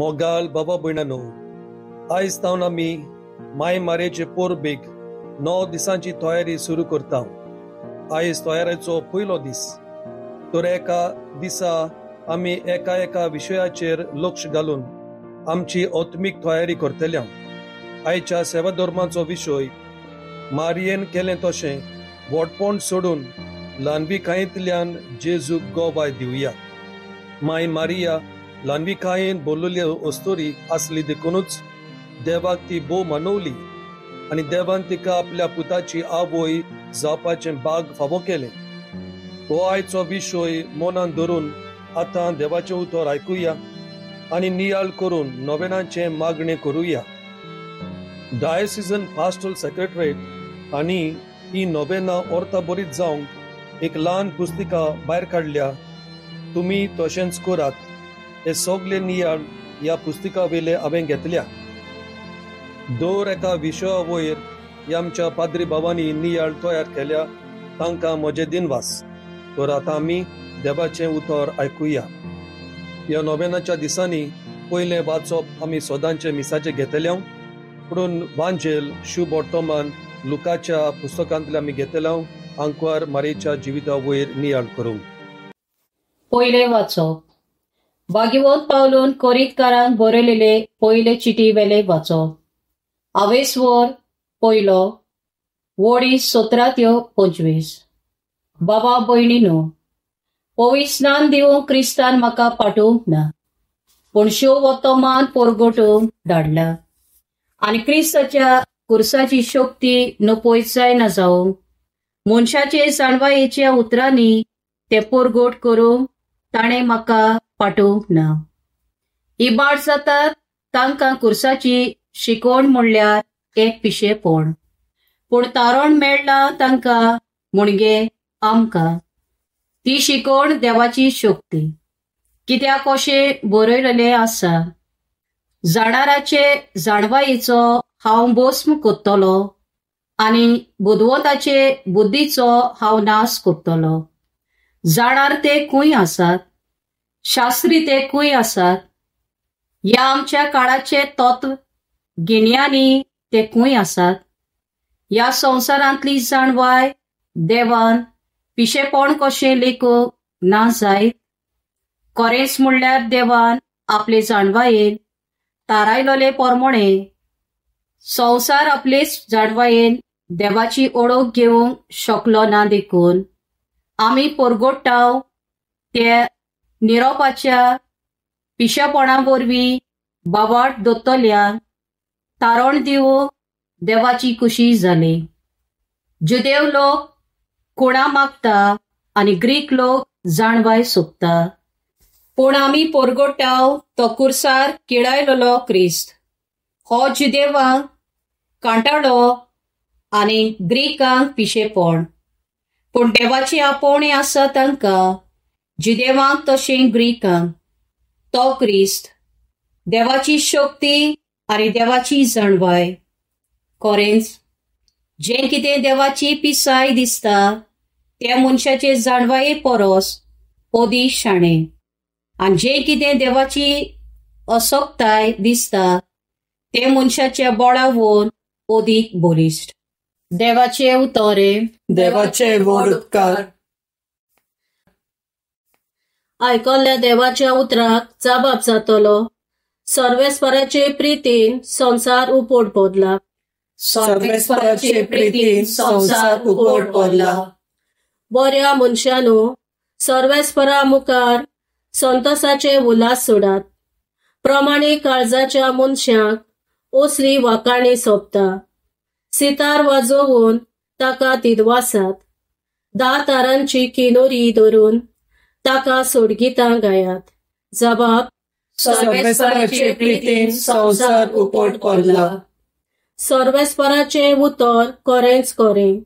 मोगाल बाबा भयणानो, आयज तावन आमी माय मारयेचे पोरबेक 9 दिसांची तयारी सुरू करता. आयज तयारेचो पयलो दीस. तर एका दिसा आमी एका एका विशयाचेर लक्ष घालून आमची आत्मीक तयारी करतले. आयच्या सेवा धर्माचो विशय मारयेन केलें तशें व्हडपण सोडून ल्हानविकायेंतल्यान जेजूक गोवाय दिवया. माय मारिया ल्हानविकायेन बोल्लली अस्तोरी आसली देखूनच देवाक ती भोव मानवली आनी देवान तिका आपल्या पुताची आवय जावपाचें भाग फावो केलें. हो आयचो विशय मनान धरून आतां देवाचें उतर आयकुया आनी नियाळ करून नोवेनाचें मागणें करुया. डायसिजन पास्टल सेक्रेटरेट आनी ही नोवेना अर्था बरीत जावंक एक ल्हान पुस्तिका भायर काडल्या. तुमी तशेंच करात. हे सगळे नियाळ ह्या पुस्तिका वयले हांवें घेतल्या. दर एका विशया वयर ह्या आमच्या पाद्री बाबांनी नियाळ तयार केल्या, तांकां म्हजें दिनवास. तर आतां आमी देवाचें उतर आयकुया. ह्या नोवेनाच्या दिसांनी पयलें वाचप आमी सदांचें मिसाचें घेतले, पूण वांजेल शुभ वर्तमान लुकाच्या पुस्तकांतलें आमी घेतले. आंकवार मारयेच्या जिविता वयर नियाळ करूंक. पयलें वाचप भाग्यवंत पावलून कोरीतकारांक बरयलेले पयले चिटी वेले वाचप. आवेसवर पयलो वोडी 17 ते 25. बाबा भयणीनो, पवित्र स्नान दिवंक क्रिस्तान म्हाका पाठोवंक ना, पूण शो वर्तमान पोरगोटूंक धाडला आनी क्रिस्ताच्या कुर्साची शक्ती नपयत जायना जावंक मनशाचे जाणवायेच्या उतरांनी ते पोरगोट करूंक ताणें म्हाका पाठोवंक ना. इबाड जातात तांकां कुर्साची शिकवण म्हणल्यार एक पिशेपण, पूण तारण मेळ्ळां तांकां म्हणगे आमकां ती शिकवण देवाची शक्ती. कित्याक अशें बरयलेलें आसा, जाणाराचे जाणवायेचो हांव भस्म करतलो आनी बुदवंताचे बुद्धीचो हांव नाश करतलो. जाणार ते खंय आसात, शास्त्री ते खंय आसात, ह्या आमच्या काळाचे तत्व गिन्यानी ते खंय आसात. ह्या संवसारांतली जाणवाय देवान पिशेपण कशें लेखूंक ना जायत. खरेंच म्हणल्यार देवान आपले जाणवायेन थारायलोले प्रमाणे संवसार आपलेच जाणवायेन देवाची ओळख घेवंक शकलो ना, देखून आमी पोरगोट्टाव ते निरोपाच्या पिशेपणा वरवीं बावाट दोतोल्या तारण दिवंक देवाची खुशी जाली. जुदेव लोक खुणा मागता आनी ग्रीक लोक जाणवाय सोदता, पूण आमी पोरगोट्टाव तो कुर्सार किळायलोलो क्रिस्त हो जुदेवांक कांटाळो आनी ग्रीकांक पिशेपण. पूण देवाची आपोवणें आसा तांकां, जुदेवांक तशें ग्रीकांक. तो क्रिस्त देवाची शक्ती आनी देवाची जाणवाय. खरेंच जें कितें देवाची पिसाय दिसता त्या मनशाचे जाणवाये परस अदीक शाणें, आनी जें कितें देवाची असक्ताय दिसता तें मनशाच्या बळावून अदीक बळिश्ट. देवाचे उतरे. देवाचे व्हड उपकार. आयकल्ल्या देवाच्या उतराक जबाब जातलो. सर्वेस्पराचे प्रितीन संवसार उपोट पडला. सर्वेस्पराचे प्रितीन संवसार उपोट पडला. बऱ्या मनशानो, सर्वेस्परा मुखार संतोसाचे उल्हास सोडात. प्रमाणीक काळजाच्या मनशांक असली वाकाणी सोंपता. सितार वाजोवन ताका तिदवासात. 10 तारांची किनोरी धरून ताका सोडगितां गायात. जबाब सर्वेस्पराचे प्रितीन संवसार उपोट पडला. सर्वेस्पराचें उतर खरेंच खरें,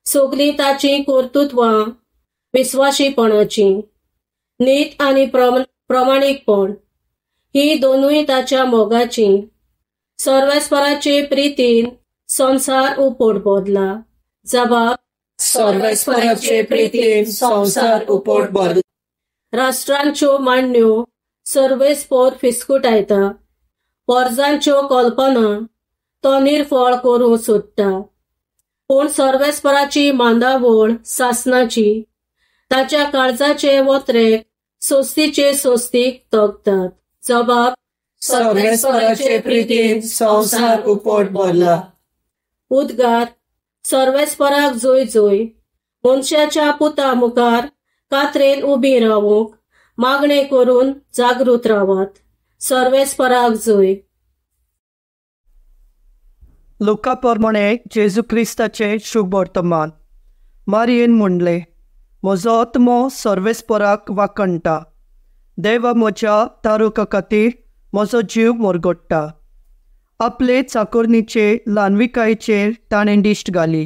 सगलीं ताचीं कर्तृत्वां विस्वाशीपणाचीं, नीत आनी प्रमाणीकपण. ही दोनूय ताच्या मोगाची. सर्वेस्पराचे प्रितीन संवसार उपोट बदला. जबाब सर्वेस्पराचे प्रितीन संवसार उपोट बदला. राष्ट्रांच्यो मांडण्यो सर्वेस्पोर फिस्कुटायता, पोरजांच्यो कल्पना तो निर्फळ करूं सोदता. पूण सर्वेस्पराची मांदावळ सासनाची, ताच्या काळजाचे वत्रेक सोस्तीचे सोस्तीक तगतात. जबाब सर्वेस्पराचे प्रितीन संवसार उपोट भरला. उद्गार सर्वेस्पराक जोय जोय. मनशाच्या पुता मुखार कात्रेन उबी रावूंक मागणे करून जागृत रावात. सर्वेस्पराक जोय. लुका प्रमाणे जेजू क्रिस्ताचे शुभ वर्तमान. मारियेन म्हणलें, म्हजो आत्मो सर्वेस्पराक वाखणटा, देवा म्हज्या तारुका खातीर म्हजो जीव मोरगोडटा. आपले चाकोरणीचे ल्हानविकायेचेर ताणें दिश्ट घाली.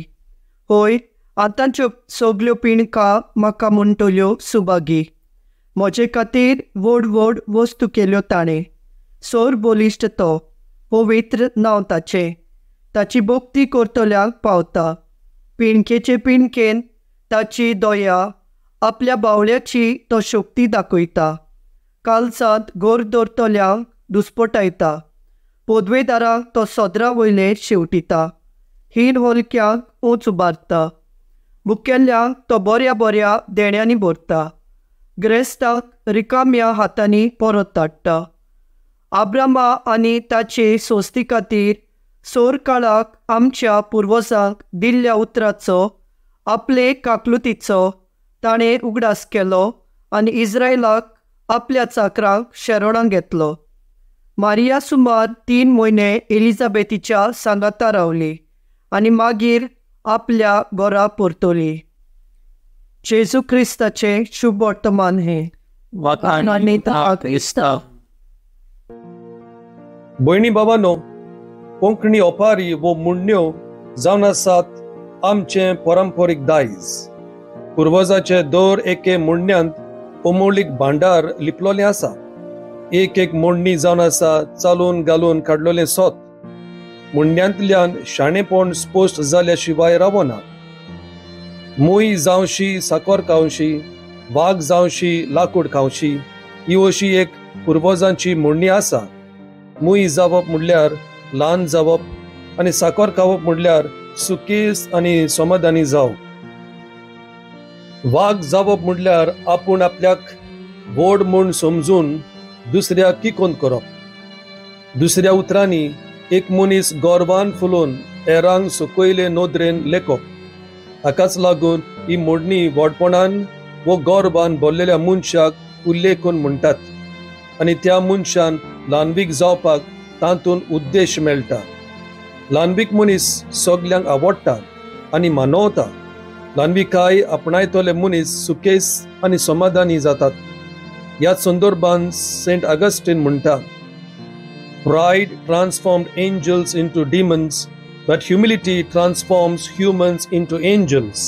हय, आतांच्यो सगल्यो पिणका म्हाका म्हणटल्यो सुभागी. म्हजे खातीर व्हड व्हड वस्तू केल्यो ताणें. सोर बलिश्ट तो, पवित्र नांव ताचें. ताची भक्ती करतल्यांक पावता. पिणकेचे पिणकेन ताची दया, आपल्या बावळ्याची तो शक्ती दाखयता. कालसांत गोर दवरतल्यांक दुस्पटायता. पदवेदारांक तो सदरा वयले शेवटिता. हीन हलक्यांक उंच उबारता. मुखेल्यांक तो बऱ्या बऱ्या देण्यांनी भरता. ग्रेस्ताक रिकाम्या हातांनी परत धाडटा. आब्रामा आनी ताचे सोस्ती खातीर सोर काळाक आमच्या पुर्वजांक दिल्ल्या उतराचो, आपले काकलुतीचो ताणें उगडास केलो आनी इस्रायलाक आपल्या चाकरांक शेरणां घेतलो. मारिया सुमार 3 म्हयने एलिझाबेथीच्या सांगाता रावली आनी मागीर आपल्या घरा परतली. जेजू क्रिस्ताचें शुभ वर्तमान हें. भयणी बाबानो, कोंकणी ओपारी वो मुण्ण्यो जावन आसात आमचें परंपरीक दायज. पुर्वजाचे दर एके मुण्ण्यांत अमोलीक भांडार लिपलोलें आसा. एक एक मोडणी जावन आसा चालून घालून काडलोलें सोत. मुण्ण्यांतल्यान शाणेपण स्पश्ट जाल्या शिवाय रावना. मूय जावशी साकर खावशी, वाग जावशी लाकूड खावशी, ही अशी एक पुर्वजांची मोडणी आसा. मूय जावप म्हणल्यार ल्हान जावप आनी साकर खावप म्हणल्यार सुकेस आनी समाधानी जावप. वाग जावप म्हणल्यार आपूण आपल्याक व्हड म्हूण समजून दुसऱ्या किकोन करप. दुसऱ्या उतरांनी एक मनीस गर्वान फुलोवन हेरांक सकयले नदरेन लेखप. हाकाच लागून ही मोडणी व्हडपणान वो गर्वान भरलेल्या मनशाक उल्लेखून म्हणटात आनी त्या मनशान ल्हानवीक जावपाक तातूंत उद्देश मेळटा. ल्हानवीक मनीस सगल्यांक आवडटा आनी मानवता. ल्हानविकाय आपणायतले मनीस सुकेस आनी समाधानी जातात. ह्या संदर्भान सेंट ऑगस्टीन म्हणटा, Pride transformed angels into demons, but humility transforms humans into angels.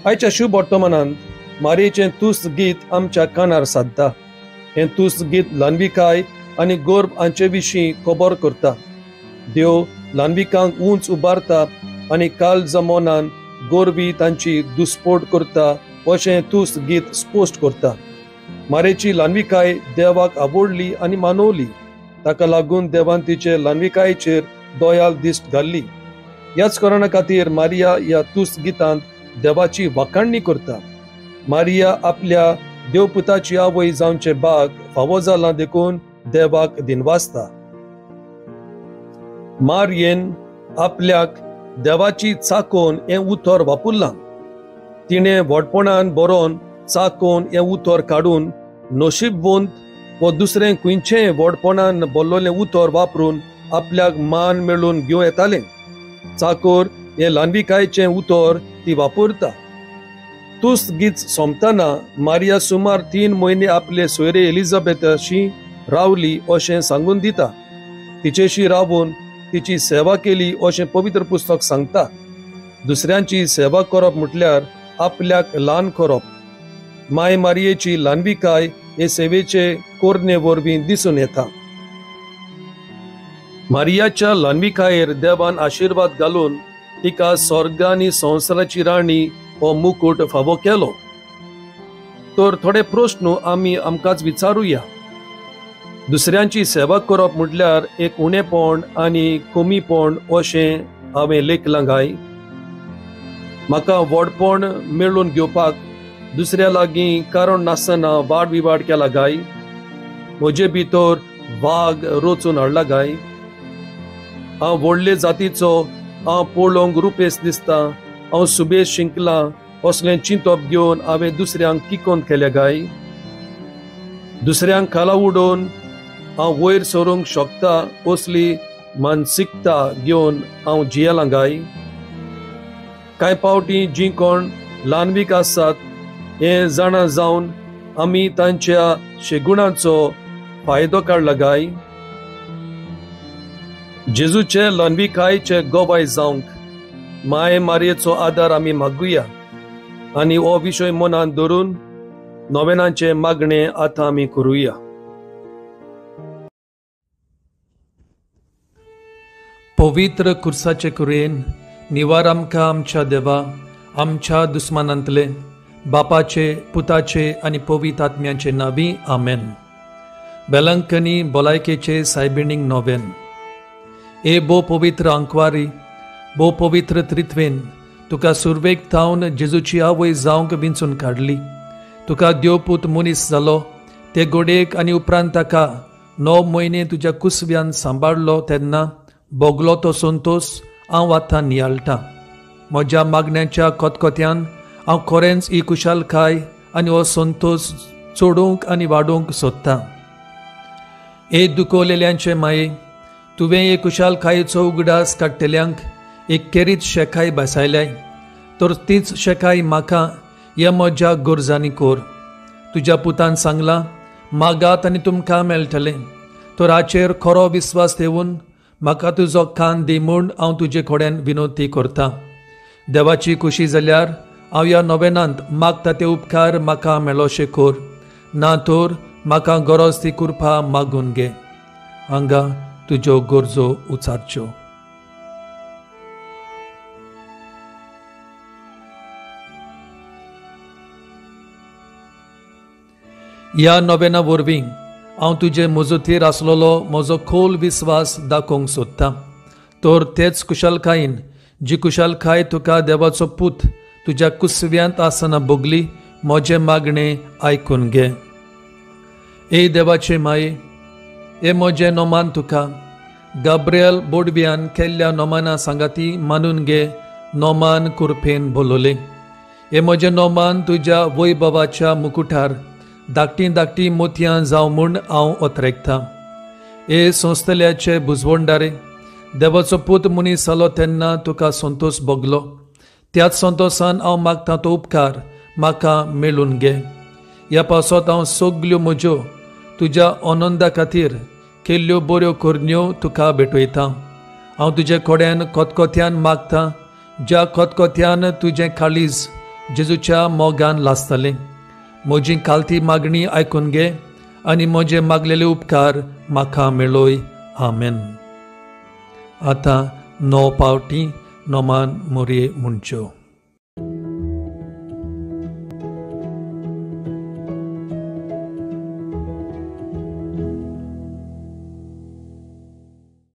आयच्या शुभ वर्तमानांत मारयेचें तुस्त गीत आमच्या कानार सादता. हें तुस्त गीत ल्हानविकाय आनी गर्व हांचे विशीं खबर करता. देव ल्हानविकांक उंच उबारता आनी काल जमोनान गोरवी तांची दुस्पोट करता अशें तुस्त गीत स्पश्ट करता. मारयेची ल्हानविकाय देवाक आवडली आनी मानवली. ताका लागून देवान तिचे ल्हानविकायेचेर दयाल दिश्ट घाल्ली. ह्याच कारणा खातीर मारिया ह्या तुस्त गितांत देवाची वाखाणणी करता. मारिया आपल्या देवपुताची आवय जावचे भाग फावो जाला देखून देवाक दिनवासता. मारियेन आपल्याक देवाची चाकोन हें उतर वापरलां. तिणें व्हडपणान बरोवन चाकोन हें उतर काडून नशीबवंत वो दुसरें खंयचें व्हडपणान बोल्लोलें उतर वापरून आपल्याक मान मेळून घेवं येतालें. चाकोर हें ल्हानविकायेचें उतर ती वापरता. तुस्त गीत सोंपतना मारिया सुमार 3 म्हयने आपले सोयरे एलिझाबेथाशी रावली अशें सांगून दिता. तिचेशी रावून तिची सेवा केली अशें पवित्र पुस्तक सांगता. दुसऱ्यांची सेवा करप म्हटल्यार आपल्याक ल्हान करप. माय मारियेची ल्हानविकाय हे सेवेचे कोरणे वरवीं दिसून येता. मारियाच्या ल्हानविकायेर देवान आशिर्वाद घालून तिका स्वर्ग आनी संवसाराची राणी हो मुकूट फावो केलो. तर थोडे प्रस्न आमी आमकांच विचारुया. दुसऱ्यांची सेवा करप म्हटल्यार एक उणेपण आनी कमीपण अशें हांवें लेखलां काय? म्हाका व्हडपण मेळून घेवपाक दुसऱ्या लागीं कारण नासतना वाद विवाद केला काय? म्हजे भितर वाग रचून हाडला काय? हांव व्हडले जातीचो, हांव पळोवंक रुपेस दिसता, हांव सुबेज शिंकलां असलें चिंतप घेवन हांवें दुसऱ्यांक किकोंत केल्या काय? दुसऱ्यांक खाला उडोवन हांव वयर सरूंक शकता असली मानसिकता घेवन हांव जियेलां काय? कांय पावटी जीं कोण ल्हानवीक आसात हें जाणा जावन आमी तांच्या शेगुणाचो फायदो काडला काय? जेजूचे ल्हानविकायेचे गोवाय जावंक माय मारयेचो आदार आमी मागुया आनी हो विशय मनांत धरून नोवेनाचें मागणें आतां आमी करुया. पवित्र कुर्साचे कुरेन निवार आमकां आमच्या देवा, आमच्या दुस्मानांतले बापाचे, पुताचे आनी पवित्र आत्म्याचे नांवी आमेन. वेलंकनी भलायकेचे सायबिणीक नोवेन. ए भोव पवित्र आंकवारी, भोव पवित्र त्रित्वेन तुका सुरवेक थावन जेजूची आवय जावंक विंचून काडली. तुका देवपूत मनीस जालो ते गोडेक आनी उपरांत ताका 9 म्हयने तुज्या कुसव्यान सांबाळ्ळो तेन्ना भोगलो तो संतोस हांव आतां नियाळटा. म्हज्या मागण्याच्या कोतकोत्यान हांव खरेंच ही कुशालकाय आनी हो संतोस चडोवंक आनी वाडोवंक सोदतां. ए दुखवलेल्यांचे माये, तुवें हे कुशालकायेचो उगडास काडटल्यांक एक केरीत शेकाय बसायल्याय, तर तीच शेकाय म्हाका ह्या म्हज्या गरजांनी कोर. तुज्या पुतान सांगलां, मागात आनी तुमकां मेळटलें. तर हाचेर खरो विस्वास ठेवून म्हाका तुजो कान दी म्हूण हांव तुजे कडेन विनवती करतां. देवाची खुशी जाल्यार हांव ह्या नोवेनांत मागता ते उपकार म्हाका मेळोशे कोर, ना तर म्हाका गरज ती कृपा मागून घे. हांगा तुज्यो गरजो उचारच्यो. ह्या नोवेना वरवीं हांव तुजे मजतीर आसलेलो म्हजो खोल विस्वास दाखोवंक सोदतां. तर तेच कुशालकायेन जी कुशालकाय तुका देवाचो पूत तुज्या कुसव्यांत आसतना भोगली, म्हजें मागणें आयकून घे. ए देवाचे माये, हे म्हजें नोमान तुका गाब्रियल बोडव्यान केल्ल्या नोमाना सांगाती मानून घे. नोमान कुरपेन बोलवलें. हे म्हजें नोमान तुज्या वैभवाच्या मुकुटार धाकटीं धाकटीं मोतयां जावं म्हूण हांव ओतरेकतां. हे संस्थल्याचे बुजवणदारे, देवाचो पूत मनीस जालो तेन्ना तुका संतोस भोगलो, त्याच संतोसान हांव मागतां तो उपकार म्हाका मेळून घे. ह्या पावसांत हांव सगल्यो म्हज्यो तुज्या आनंदा खातीर केल्ल्यो बऱ्यो करण्यो तुका भेटयतां. हांव तुजे कडेन कोतकोत्यान मागतां, ज्या कोतकोत्यान तुजें काळीज जेजूच्या मोगान लासतलें. म्हजी कालती मागणी आयकून घे आनी म्हजे मागलेले उपकार म्हाका मेळय. आमेन. आतां 9 पावटी नोमान मोरये म्हणच्यो.